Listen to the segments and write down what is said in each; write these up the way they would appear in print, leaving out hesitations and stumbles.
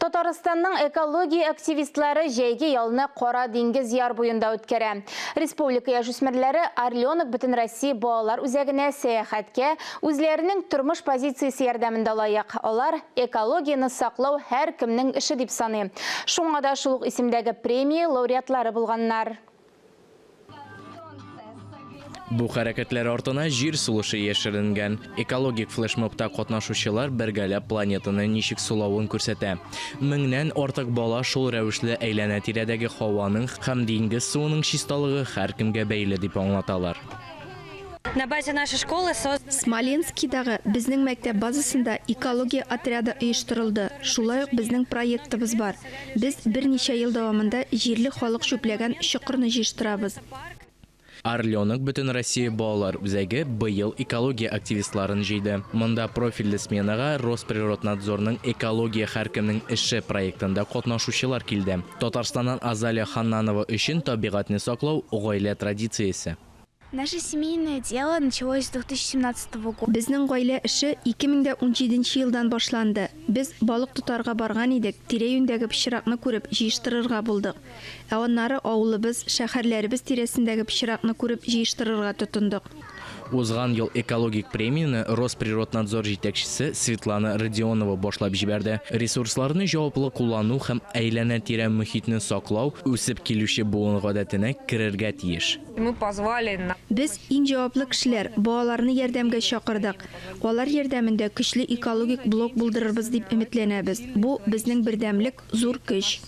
Татарстанның экология активистлары җәйге ялны Кара диңгез яр буенда үткәрә. Республика яшүсмерләре Орленок Бөтенроссия балалар үзәгенә сәяхәткә үзләренең тормыш позициясе ярдәмендә лаек. Алар экологияне саклау һәркемнең эше дип саный. Шуңа да шул ук исемдәге премия лауреатлары булганнар. Бу хәрәкәтләр артына җир сулышы яшеренгән. Экологик флешмобта катнашучылар бергәләп планетаны ничек сулавын күрсәтә. Меңнән артык бала шул рәвешле әйләнә-тирәдәге һаваның һәм диңгез суының чисталыгы һәркемгә бәйле дип аңлаталар. На базе нашей школы создан. Смоленскидагы безнең мәктәп базасында экология отряды оештырылды, шулай ук безнең проектыбыз бар. Без берничә ел дәвамында җирле халык чүпләгән чокырны җыештырабыз. Орленок Бөтенроссия балалар үзәге быел экология активистларын җыйды. Монда профильле сменага Росприроднадзорның Экология һәркемнең эше проектында катнашучылар килде. Татарстаннан Азалия Ханнанова өчен табигатьне саклау, гаилә традициясе. Наше семейное дело началось с 2017 года. Безнең гаилә эше 2017 нче елдан башланды. Без балык тотарга барган идек, тирә-юньдәге пычракны күреп, җыештырырга булдык. Ә аннары авылыбыз, шәһәрләребез тирәсендәге пычракны күреп, җыештырырга тотындык. Узган ел экологик премияне Росприроднадзор җитәкчесе Светлана Родионова башлап җибәрде. Ресурсларны җаваплы куллану һәм әйләнә-тирә мохитне саклау үсеп килүче буын гадәтенә керергә тиеш. Мы позвали на. Без, иң җаваплы кешеләр, балаларны ярдәмгә чакырдык. Алар ярдәмендә көчле экологик блок булдырырбыз дип өметләнәбез. Бу, безнең бердәмлек, зур көч.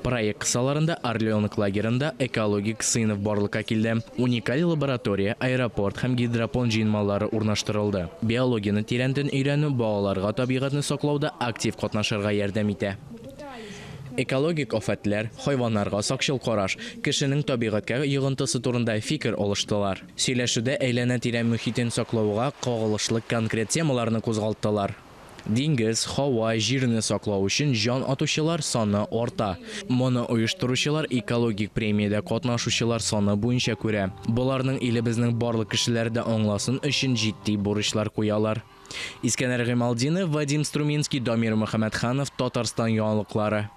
Проект кысаларында Орленок лагерында экологик сыйныф барлыкка килде. Уникаль лаборатория, аэропорт һәм гидропон җыелмалары урнаштырылды. Биологияне тирәнтен өйрәнү балаларга табигатьне саклауда актив катнашырга ярдәм итә. Экологик афәтләр, хайваннарга сакчыл караш, кешенең табигатькә йогынтысы турында фикер алыштылар. Сөйләшүдә әйләнә-тирә мохитен саклауга кагылышлы конкрет темаларны кузгалттылар. Диңгез, һава, җирне саклау өчен җан атучылар саны арта. Моны оештыручылар экологик премиядә катнашучылар саны буенча күрә. Боларның илебезнең барлык кешеләре дә аңласын өчен җитди бурычлар куялар. Искәндәр Гыймалтдинов, Вадим Струминский, Дамир Мөхәммәтханов, Татарстан яңалыклары.